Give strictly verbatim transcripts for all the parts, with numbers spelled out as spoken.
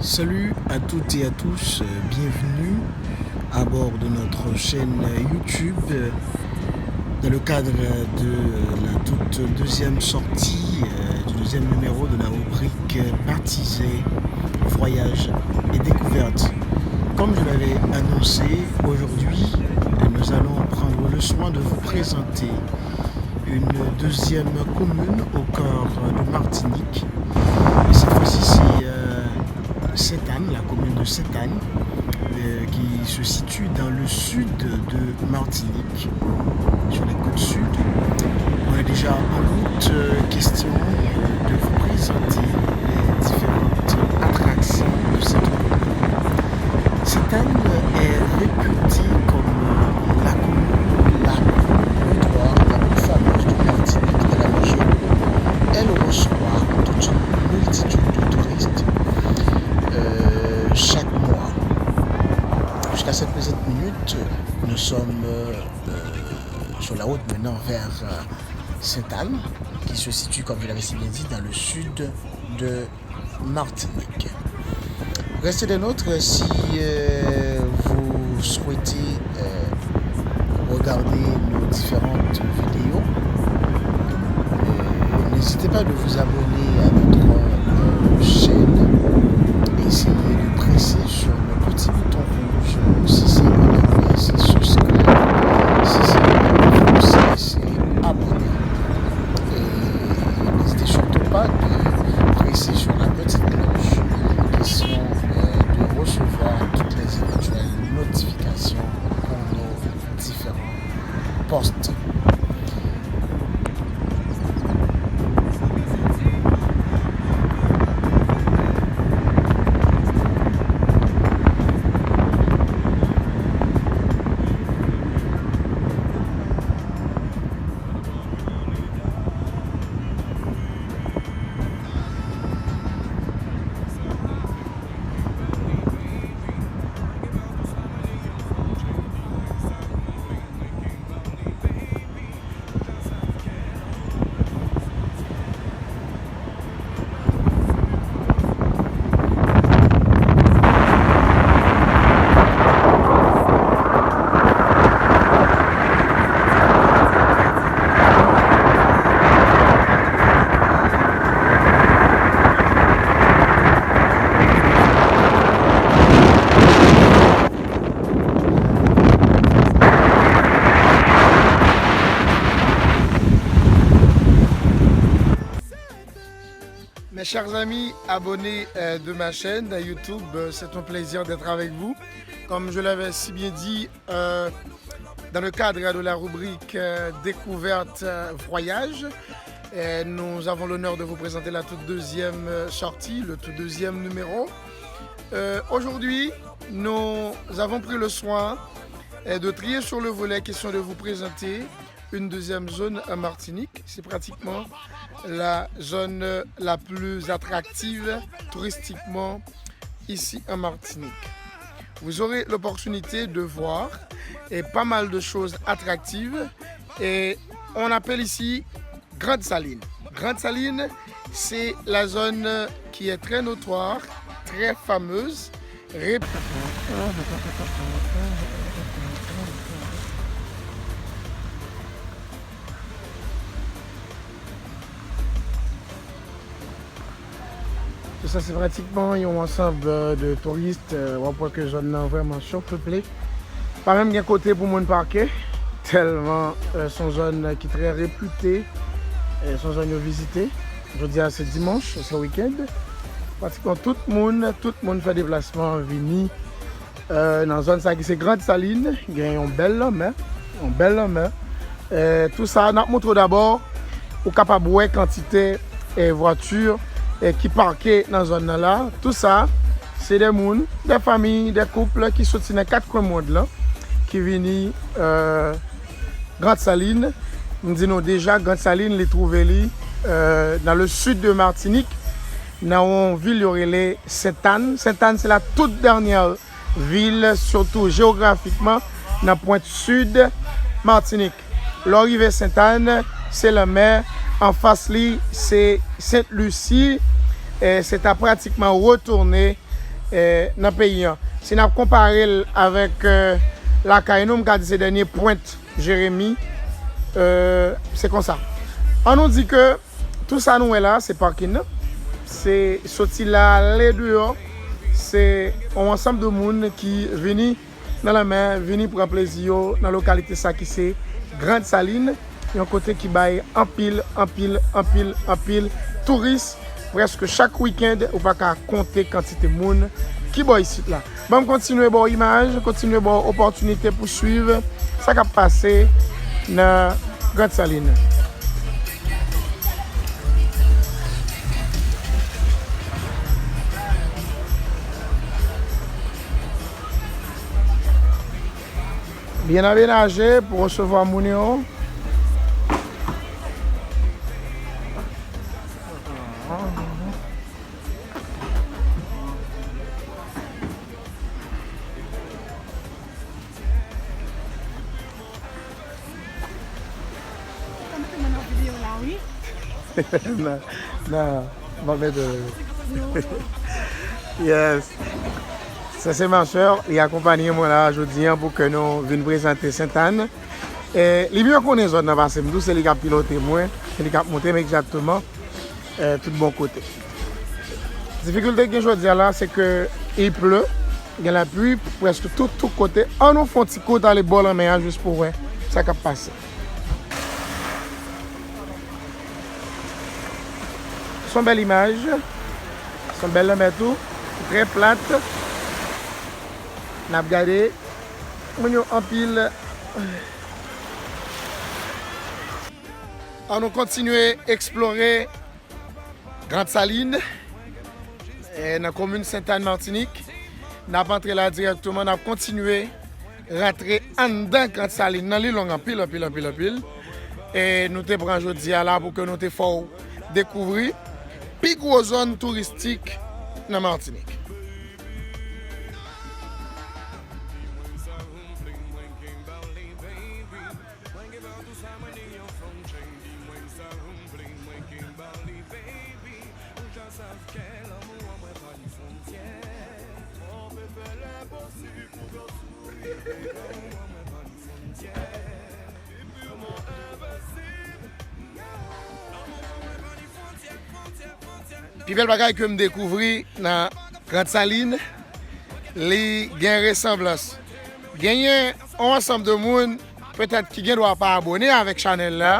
Salut à toutes et à tous, euh, bienvenue à bord de notre chaîne YouTube, euh, dans le cadre de la toute deuxième sortie, euh, du deuxième numéro de la rubrique baptisée Voyage et découverte. Comme je l'avais annoncé, aujourd'hui, nous allons prendre le soin de vous présenter une deuxième commune au cœur de Martinique. Et cette fois-ci, c'est, euh, Sainte-Anne, la commune de Sainte-Anne, euh, qui se situe dans le sud de Martinique, sur les côtes sud. On est déjà en route, euh, question, euh, de vous présenter les différentes attractions de cette commune. Sainte-Anne est réputée comme, euh, la commune la plus notoire, la plus fameuse de Martinique, dans la mesure où elle reçoit toute une multitude de touristes, euh, chaque mois. Jusqu'à cette présente minute, nous sommes, euh, euh, sur la route menant vers, euh, Sainte-Anne, qui se situe, comme je l'avais si bien dit, dans le sud de Martinique. Restez des nôtres si, euh, vous souhaitez, euh, regarder nos différentes vidéos. Euh, n'hésitez pas de vous abonner à notre, euh, chaîne. Essayez de presser sur le petit bouton rouge si c'est en anglais, c'est subscribe. Si c'est en français, c'est abonner. Et n'hésitez surtout pas de presser sur la petite cloche, question, euh, de recevoir toutes les éventuelles notifications pour nos différents posts. Mes chers amis, abonnés, euh, de ma chaîne YouTube, euh, c'est un plaisir d'être avec vous. Comme je l'avais si bien dit, euh, dans le cadre de la rubrique, euh, découverte, euh, voyage, euh, nous avons l'honneur de vous présenter la toute deuxième, euh, sortie, le tout deuxième numéro. Euh, aujourd'hui, nous avons pris le soin, euh, de trier sur le volet question de vous présenter une deuxième zone en Martinique. C'est pratiquement la zone la plus attractive touristiquement ici en Martinique. Vous aurez l'opportunité de voir, eh, pas mal de choses attractives. Et on appelle ici Grande Saline. Grande Saline, c'est la zone qui est très notoire, très fameuse. Rép- Tout sa se pratikman yon ansanm, euh, de touris. Euh, w ap wè ke zòn nan vrèman sipeple. Pa menm gen kote pou moun pake, tèlman, euh, se yon zòn ki trè repite, euh, se yon zòn yo vizite. Jodi a se dimanch, se wikenn. Pratikman tout moun, tout moun fè deplasman vini, euh, nan zòn sa ki se Grande Saline, gen yon bèl lanmè, yon bèl lanmè. Eh, tou sa, n ap montre w dabò, ou kapab wè kantite, eh, vwati, eh, ki pake nan zòn nan la. Tou sa, se de moun, de fanmi, de koup ki soti nan kat kwen mond lan, ki vini, eh, Grande Saline. M di nou deja, Grande Saline, li twouve li, eh, dans le sud de Martinique, nan yon vil yo rele Sainte-Anne. Sainte-Anne, se la toute dernière vil, sitou jewografikman, nan pwent sid Matinik. Lè w rive Sentàn, se lanmè, anfas li, se Sent Lisi, e se ta pratikman retounen eh, nan peyi an. Si n ap konpare l avèk, eh, lakay nou, m ka di se dènye pwent Jeremi, eh, se konsa. An nou di ke tout sa nou wè la, se parking nan. Se soti la, ale deyò. Se yon ansanm de moun ki vini nan lanmè, vini pran plezi yo nan lokalite sa ki se Grande Saline, yon kote ki bay anpil, anpil, anpil, anpil touris. Prèske chak wikenn, ou pa ka konte kantite moun ki bò isit la. Ban m kontinye ba w imaj, kontinye ba w opòtinite pou swiv sa k ap pase nan Grande Saline. Byen amenaje pou resevwa moun yo. Ou ka mete mwen nan videyo la, wi. Non, non, m ap mete w. Yes. Sa se ma sè, li akonpaye mwen la jodi an pou ke nou vin prezante Sentàn. E, li byen konnen zòn nan pase m tou, se li k ap pilote mwen, se li k ap montre m egzakteman, e, tout bon kote. Difikilte gen jodi a la, se ke il pleut, gen lapli prèske tout, tout kote. An nou fè yon ti kout ale bò lanmè a jis pou wè sa k ap pase. Se yon bèl imaj, se yon bèl lanmè tou, trè plat. N ap gade moun yo anpil. An nou kontinye eksplore Grande Saline, e, nan komin Sentàn, Matinik. N ap antre la dirèkteman, n ap kontinye rantre anndan Grande Saline nan, li long anpil, anpil, anpil, anpil. E nou te pran jodi a la pou ke nou te fè w dekouvri pi gwo zòn touristik nan Matinik. Pi bèl bagay ke m dekouvri nan Grande Saline, li gen resanblans. Genyen yon ansanm de moun, petèt, ki gen dwa pa abòne avèk chanèl la,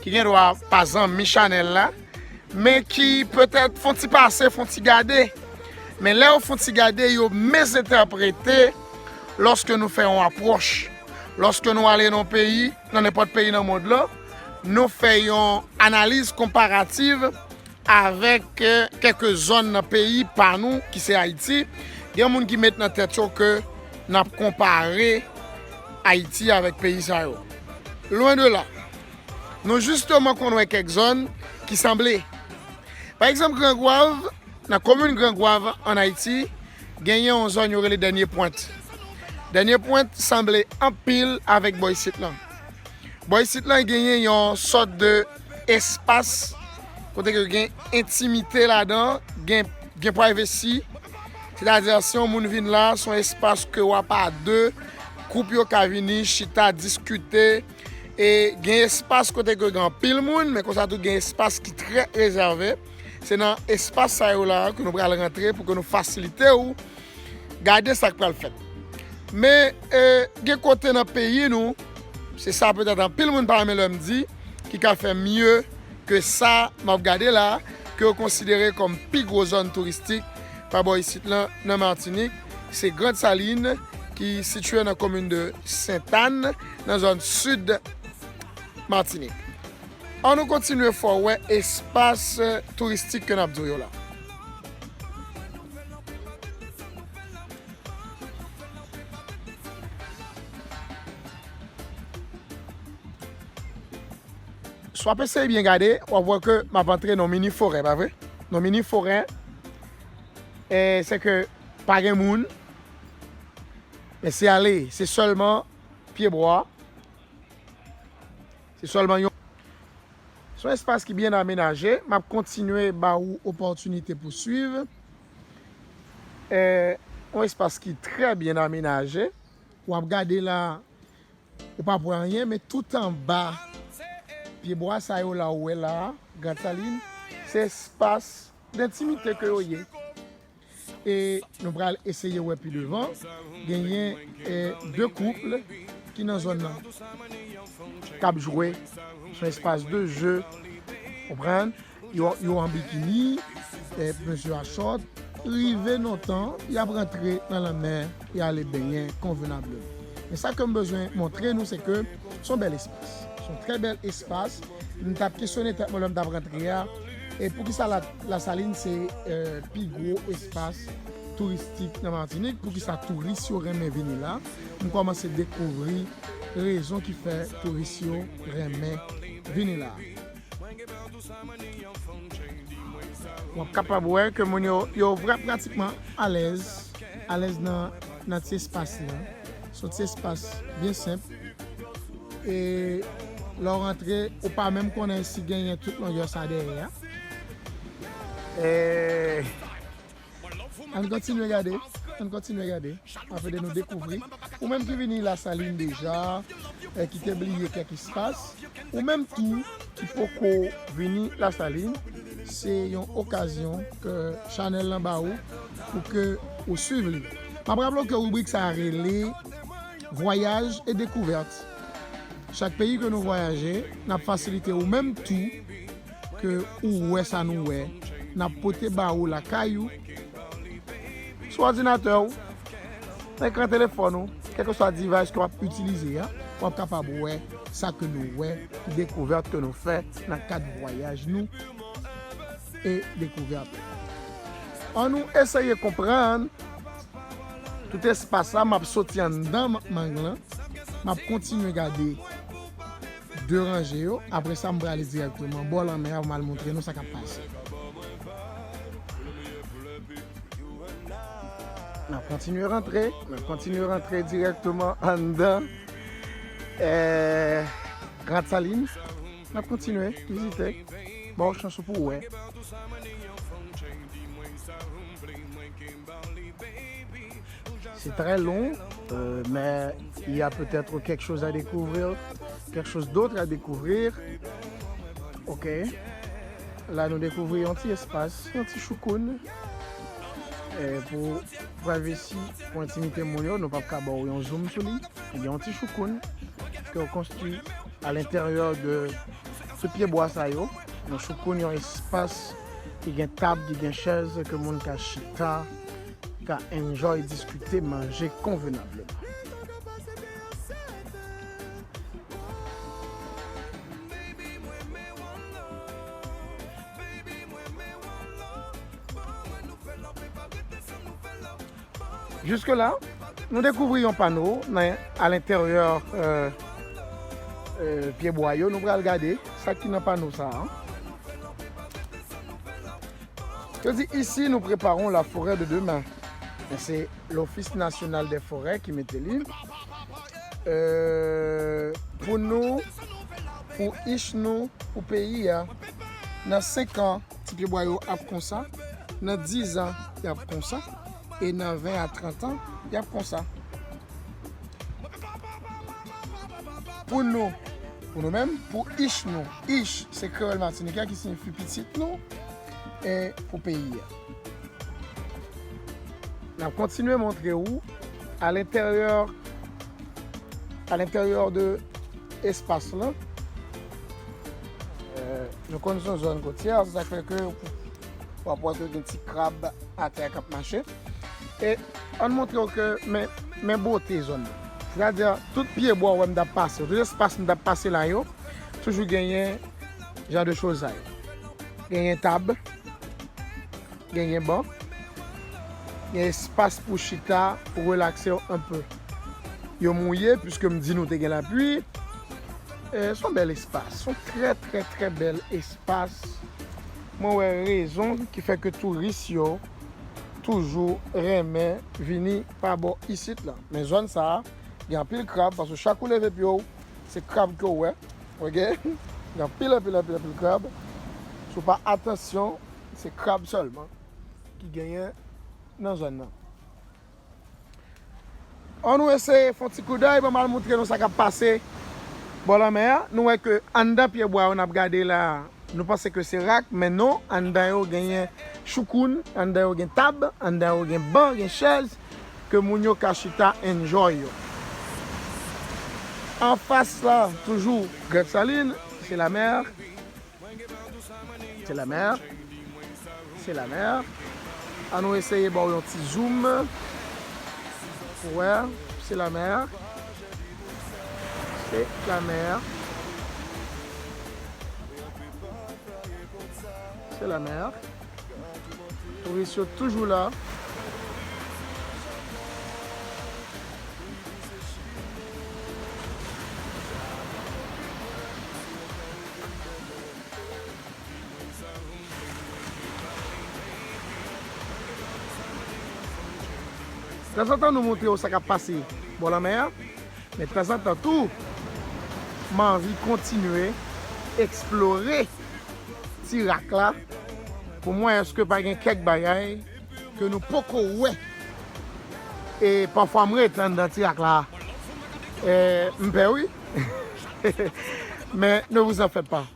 ki gen dwa pa zanmi chanèl la, men ki petèt fè yon ti pase, fè yon ti gade. Men lè yo fè yon ti gade, yo mezentèprete lòske nou fè yon apwòch. Lòske nou ale nan yon peyi, nan nenpòt peyi nan mond lan, nou fè yon analiz konparativ avèk, eh, kèk zòn nan peyi pa nou, ki se Ayiti. Gen moun ki met nan tèt yo ke n ap konpare Ayiti avèk peyi sa yo. Lwen de la. Nou jisteman konn wè kèk zòn ki sanble. Pa egzanp, Gran Gwav, nan komin Gran Gwav ann Ayiti, genyen yon zòn yo rele Dènye Pwent. Dènye Pwent sanble anpil avèk bò isit lan. Bò isit lan genyen yon sòt de espas kote ke gen entimite ladan, gen, gen privacy. Sètadi, si yon moun vin la, se yon espas ke w ap a de, koup yo ka vini, chita, diskite. E gen espas kote ke gen anpil moun, men konsa tou gen espas ki trè rezève. Se nan espas sa yo la ke nou pral rantre pou ke nou fasilite w gade sa k pral fèt. Men, e, gen kote nan peyi nou, se sa petèt anpil moun pa renmen lè m di, ki ka fè mye ke sa m ap gade la, ke yo konsidere kòm pi gwo zòn touristik pa bò isit lan nan Matinik, se Grande Saline, ki sitiye nan komin de Sentàn, nan zòn sid Matinik. An nou kontinye fè w wè espas touristik ke n ap di w yo la. Si w ap eseye byen gade, w ap wè ke m ap antre nan mini forè, pa vre? Nan mini forè, e se ke pa gen moun, men se ale, se sèlman pyebwa, se sèlman yon, se yon espas ki byen amenaje. M ap kontinye ba ou opòtinite pou swiv. eh, yon espas ki trè byen amenaje. W ap gade la, ou pa p wè anyen, men tout anba pyebwa sa yo la ou wè la, Gransalin, se espas dentimite ke yo ye. E nou pral eseye wè pi devan. Genyen, eh, de koup ki nan zòn nan k ap jwe. Se yon espas de je, konprann? Yo, yo an bikini, eh, mesye a chòt. Rive nan tan, y ap rantre nan lanmè, y ale benyen konvenableman. Men sa ke m bezwen montre nou, se ke se yon bèl espas. Se yon trè bèl espas. M t ap kesyone tèt mwen lè m t ap rantre a, e poukisa la, Lasalin se, eh, pi gwo espas touristik nan Matinik, poukisa touris yo renmen vini la. M kòmanse dekouvri rezon ki fè touris yo renmen vini la. W ap kapab wè ke moun yo, yo vra-, pratikman alèz, alèz nan, nan ti espas la. Se yon ti espas byen senp. E lè w rantre, ou pa menm konnen si genyen tout longè sa dèyè a. E Ann kontinye gade, ann kontinye gade. M ap ede nou dekouvri. Ou menm ki vini Lasalin deja, eh, ki te bliye kèk espas, ou menm tou ki poko vini Lasalin, se yon okazyon ke chanèl lan ba ou pou ke ou swiv li. M ap raple w ke ribrik sa a rele Voyage et découverte. Chak peyi ke nou vwayaje, n ap fasilite ou menm tou ke ou wè sa nou wè. N ap pote ba ou lakay ou, sou òdinatè w, nan ekran telefòn ou, kèlkeswa device ke w ap itilize a, w ap kapab wè sa ke nou wè, dekouvèt ke nou fè nan kad vwayaj nou e dekouvèt. Ann nou eseye konprann tout espas la, m ap soti anndan ma-, mang lan, m ap kontinye gade de ranje yo. Apre sa, m prale dirèkteman bò lanmè a pou m al montre nou sa k ap pase. N ap kontinye rantre, n ap kontinye rantre dirèkteman anndan, eh, Gransalin. N ap kontinye vizite. Ba w chans ou pou w wè. C'est très long, euh, mais il y a peut-être quelque chose à découvrir, quelque chose d'autre à découvrir. Ok. La, nou dekouvri yon ti espas, yon ti choukoun. Eh, pou privacy, pou entimite moun yo, nou p ap ka ba w yon zoom sou li. Gen yon ti choukoun ke yo konstwi à l'intérieur de tout pyebwa sa yo. Yon choukoun, yon espas ki gen tab, ki gen chèz, ke moun ka chita, ka enjoy, diskite, manje konvenableman. Jiske la, nou dekouvri yon pano nan, à l'intérieur, euh, euh, pyebwa yo. Nou pral gade sa ki nan pano sa a. Yo di, ici, nous préparons la forêt de demain. Men se l'Office National des Forêts ki mete li. Euh, pou nou, pou ich nou, pou peyi a, nan senk an, ti pyebwa yo ap konsa. Nan diz an, y ap konsa. E nan ven a trant an, y ap konsa. Pou nou, pou nou menm, pou ich nou. Ich, se kreyòl matinitjè ki siyifi pitit nou, e pou peyi a. N ap kontinye montre w à l'intérieur, à l'intérieur de espas lan. Euh, nou konn se yon zòn kotyè, se sa k fè ke w ap wè ke gen ti krab atè k ap mache. E ann montre w ke men, men bote zòn nan. Sètadi, tout pyebwa w wè m t ap pase, tout espas m t ap pase la yo, toujou genyen jan de choz sa yo. Genyen tab, genyen ban, gen espas pou chita, pou relakse w enpe. Yo mouye, piske m di nou te gen lapli. E, se yon bèl espas, se yon trè, trè, trè bèl espas. Mwen wè rezon ki fè ke touris yo toujou renmen vini pa bò isit la. Men zòn sa a, gen anpil krab, paske chak ou leve pye w, se krab ke w wè. Ok? Gen anpil, anpil, anpil, anpil krab. Si w pa atansyon, se krab sèlman ki genyen nan zòn nan. Ann nou eseye fè yon ti koudèy, ban m al montre nou sa k ap pase bò lanmè a. Nou wè ke anndan pyebwa yo n ap gade la, nou panse ke se rak, men non, anndan yo genyen choukoun, anndan yo gen tab, anndan yo gen ban, gen chèz, ke moun yo ka chita enjoy yo. Anfas la, toujou Grand Saline, se lamè. Se lamè. Se lamè. Ann nou eseye ba w yon ti zoom. Ou wè, se lamè. Se lamè. Se lamè. Touris yo toujou la. Tanzantan nou montre w sa k ap pase bò lanmè a, men tanzantan tou, m anvi kontinye eksplore ti rak la pou m wè èske pa gen kèk bagay ke nou poko wè. E pafwa m ret anndan ti rak la, e, m pè wi. Men ne vous en faites pas.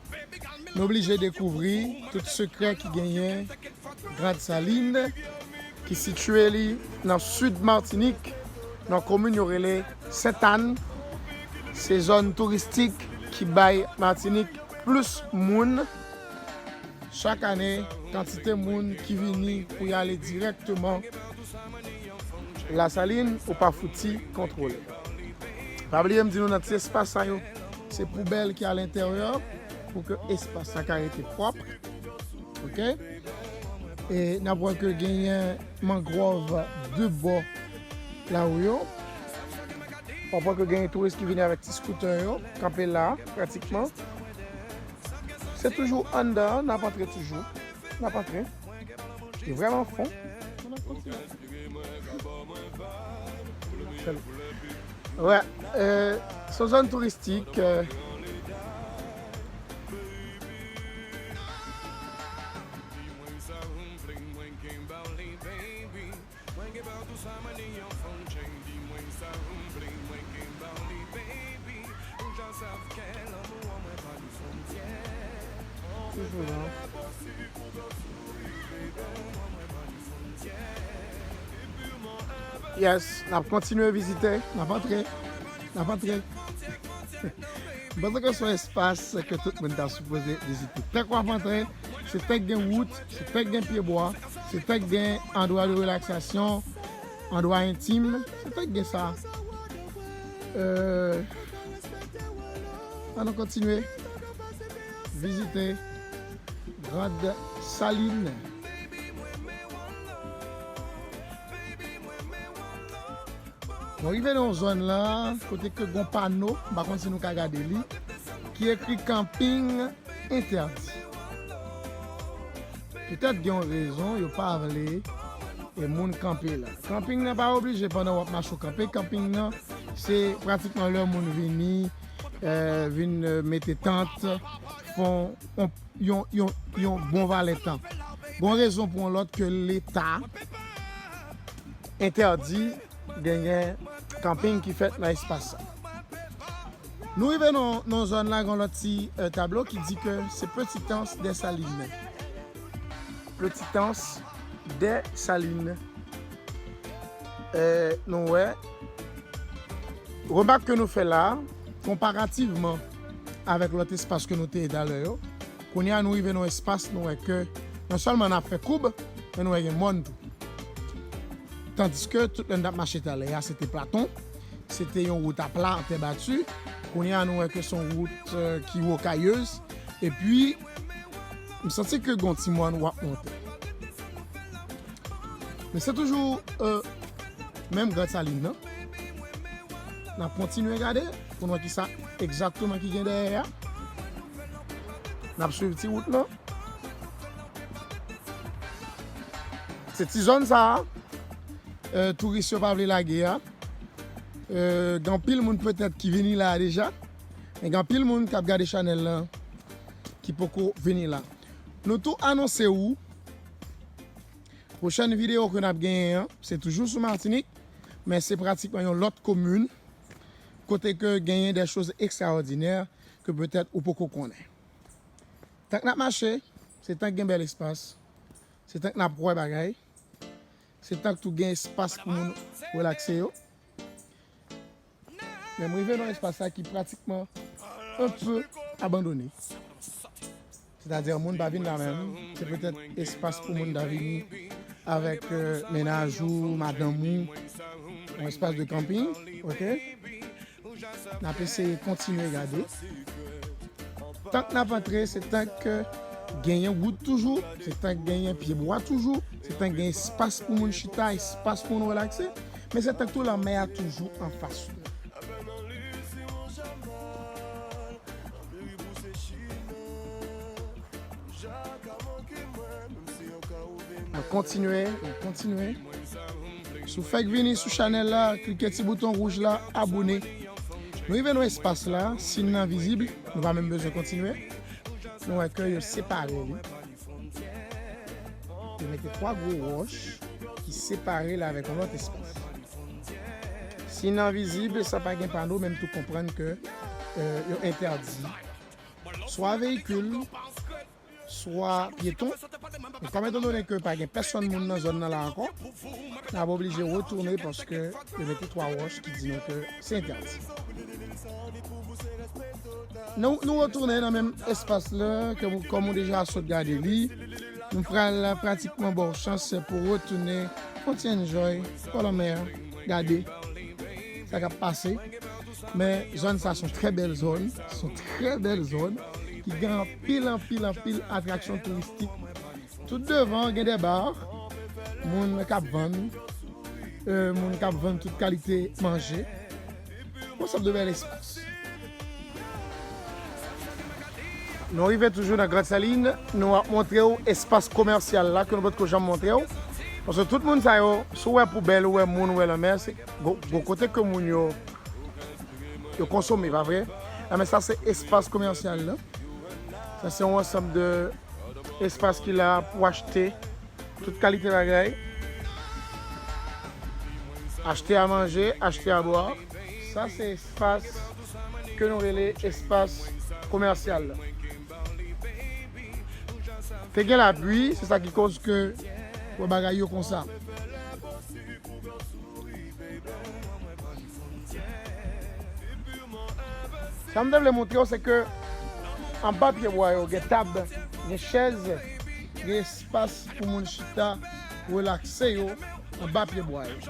Nou oblije dekouvri tout sekrè ki genyen Grand Saline, ki sitiye li nan sid Matinik, nan komin yo rele Sentàn. Se zòn touristik ki bay Matinik plis moun. Chak ane, kantite moun ki vini pou y ale dirèkteman Lasalin, ou pa fouti kontwole. Pa bliye m di nou nan ti espas sa yo, se poubèl ki alenteryè pou ke espas sa ka rete pwòp. Oke? E n ap wè ke genyen mangwòv de bò lari yo. W ap wè ke genyen touris ki vini avèk ti skoutè yo, kanpe la, pratikman. Se toujou anndan, n ap antre toujou. N ap antre. Li vrèman fon. Wè, euh, se yon zòn touristik, euh. Toujou la. Yes, n ap kontinye vizite, n ap antre, n ap antre. M panse ke se yon espas ke tout moun ta sipoze vizite. Tank w ap antre, se tank gen wout, se tank gen pyebwa, se tank gen andwa de relaksasyon, andwa entim, se tank gen sa. Euh, ann nou kontinye vizite Grand Saline. Nou rive nan yon zòn la, kote ke gon pano, m pa konn si nou ka gade li, ki ekri kanping entèdi. Petèt gen yon rezon yo pa vle e moun kanpe la. Kanping nan pa oblije pandan w ap mache w kanpe. Kanping nan, se pratikman lè moun vini, eh, vin, eh, mete tant, fon, yon, yon, yon, yon bon valè tan. Gon rezon pou yon lòt ke Leta entèdi genyen kanping ki fèt nan espas sa. Nou rive nan, nan zòn la, gon lòt ti, eh, tablo ki di ke se Petite Anse des Salines. Petite Anse des Salines. Eh, nou wè, remak ke nou fè la, konparativman avèk lòt espas ke nou te ye talè yo, kounye a nou rive nan yon espas, nou wè ke non sèlman n ap fè koub, men nou wè gen mòn tou. Tandiske tout lè n t ap mache talè a, se te platon, se te yon wout apla, an tè bati. Kounye a, nou wè ke se yon wout, eh, ki wokayez. Epi, m santi ke gon ti mòn w ap monte. Men se toujou, eh, menm Grand Saline nan. N ap kontinye gade pou n wè kisa egzakteman ki gen dèyè a. N ap swiv ti wout lan. Se ti zòn sa a, eh, touris yo pa vle lage a. Eh, gen anpil moun petèt ki vini la a deja. Men gen anpil moun k ap gade chanèl lan ki poko vini la. Nou tou anonse ou pwochèn videyo ke n ap genyen an, se toujou sou Matinik. men se pratikman yon lòt komin kote ke genyen de choz ekstraòdinè ke petèt ou poko konnen. Tank n ap mache, se tank gen bèl espas, se tank n ap wè bagay, se tank tou gen espas pou moun relakse yo. Men m rive nan espas la ki pratikman enpe abandone. Sètadi moun pa vin la menm, se petèt espas pou moun ta vini avèk euh, mennaj ou, madanm ou, yon espas de kanping, ok? N ap eseye kontinye gade. Tank n ap antre, se tank genyen wout toujou, se tank genyen pyebwa toujou, se tank gen espas pou moun chita, espas pou moun relakse, men se tank tou lanmè a toujou anfas nou. N ap kontinye, n ap kontinye. Si w fèk vini sou chanèl la, klike ti bouton wouj la, abòne. Nou rive nan espas la, si n nan vizib, nou pa menm bezwen kontinye. Nou wè ke yo separe li. Yo mete twa gwo wòch ki separe l avèk yon lòt espas. Si n nan vizib, sa pa gen pano, men m tou konprann ke euh, yo entèdi swa veyikil, swa pyeton. Men kòm etandone ke pa gen pèsonn moun nan zòn nan la ankò, n ap oblije retounen paske yo mete twa wòch ki di nou ke se entèdi. Nou, nou retounen nan menm espas la ke w, kòm ou deja sot gade li. Nou pral pratikman ba w chans pou w retounen, fè w ti enjoy, bò lanmè a, gade sa k ap pase. Men zòn sa se yon trè bèl zòn, se yon trè bèl zòn ki gen anpil, anpil, anpil atraksyon touristik. Tout devan gen de bar, moun k ap vann, euh, moun k ap vann tout kalite manje. Yon sòt de bèl espas. Nou rive toujou nan Grand Saline, nou ap montre w espas komèsyal la ke nou potko janm montre w. Paske tout moun sa yo, si w wè poubèl, ou wè moun, ou wè lanmè, se gwo, gwo kote ke moun yo, yo konsome, pa vre? Enben sa se espas komèsyal la. Sa se yon ansanm de espas ki la pou achte tout kalite bagay. Achte a manje, achte a bwè. Sa se espas ke nou rele espas komèsyal la. Te gen lapli, se sa ki koz ke wè bagay yo konsa. Sa m te vle montre w, se ke anba pyebwa yo, gen tab, gen chèz, gen espas pou moun chita, relakse yo, anba pyebwa yo.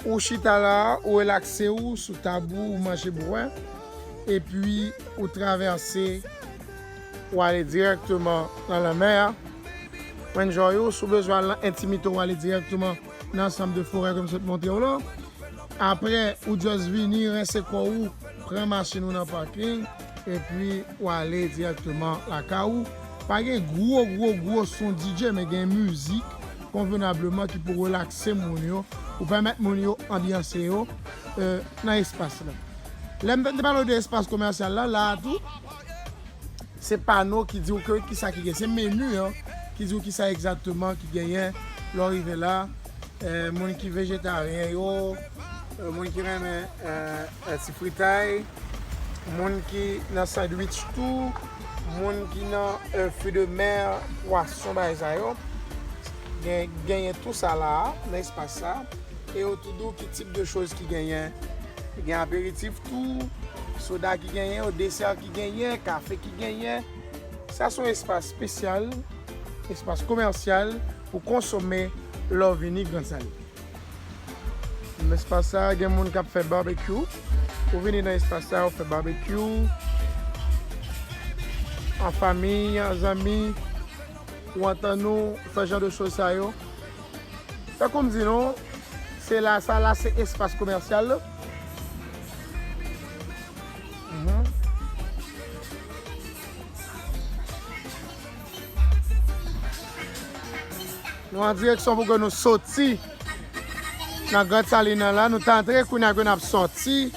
Ou chita la, ou relakse w sou tab ou, ou manje bwè, epi ou travèse, ou ale dirèkteman nan lanmè a. Ou enjoy ou, si w bezwen al nan entimite, ou ale dirèkteman nan ansanm de forè ke m sot montre w la. Apre, ou just vini, rense kò ou, pran machin ou nan paking, epi ou ale dirèkteman lakay ou. Pa gen gwo, gwo, gwo son D J, men gen mizik konvenableman ki pou relakse moun yo, pou pèmèt moun yo anbyanse yo euh, nan espas la. Lè m te pale w de espas komèsyal la, la a tou, se pano ki di w ke kisa ki gen, se meni an ki di w kisa egzakteman ki genyen lè w rive la. Eh, moun ki vejetaryen yo, eh, moun ki renmen eh, eh, ti fritay, moun ki nan sandwich tou, moun ki nan eh, fwi de mè, pwason, bagay sa yo. Gen, genyen tou sa la a, nan espas sa. E yo tou di w ki tip de choz ki genyen. Gen aperitif tou, soda ki genyen, yo desè ki genyen, kafe ki genyen. Sa se yon espas espesyal, espas komèsyal pou konsome lè w vini Grand Saline. Nan espas sa, gen moun k ap fè babekyou. Ou vini nan espas sa, ou fè babekyou. An fanmi, an zanmi, ou antann ou, ou fè jan de choz sa yo. Tankou m di nou, se la, sa la se espas komèsyal la. Mhm. Nou an direksyon pou ke nou soti nan Grand Saline nan la, nou t antre, kounye a ke n ap sòti.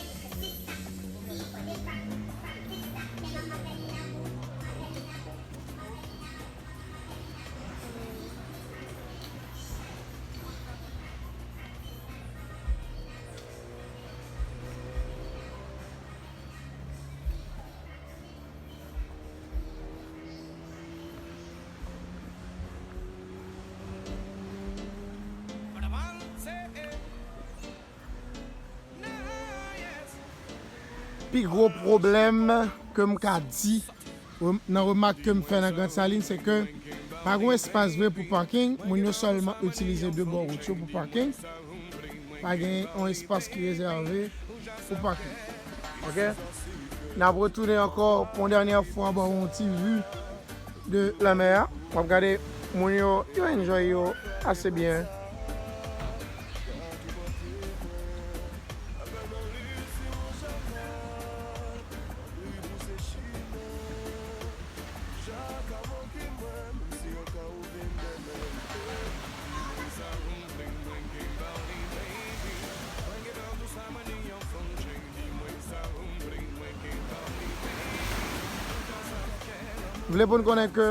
pi gwo pwoblèm ke m ka di rem- nan remak ke m fè nan Grand Saline, se ke pa gen espas vre pou parking. Moun yo sèlman itilize de bò wout yo pou parking. Pa gen yon espas ki rezève pou parking. Oke? N ap retounen ankò pou yon dènyè fwa ba w yon ti vi de lanmè a. W ap gade moun yo, yo enjoy yo ase byen. M vle pou n konnen ke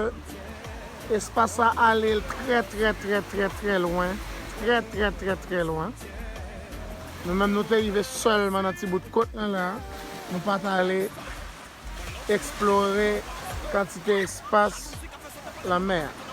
espas sa ale trè, trè, trè, trè, trè lwen. Trè, trè, trè, trè lwen. Nou menm, nou te rive sèlman nan ti bout kot lan la. Nou pa t ale eksplore kantite espas lanmè a.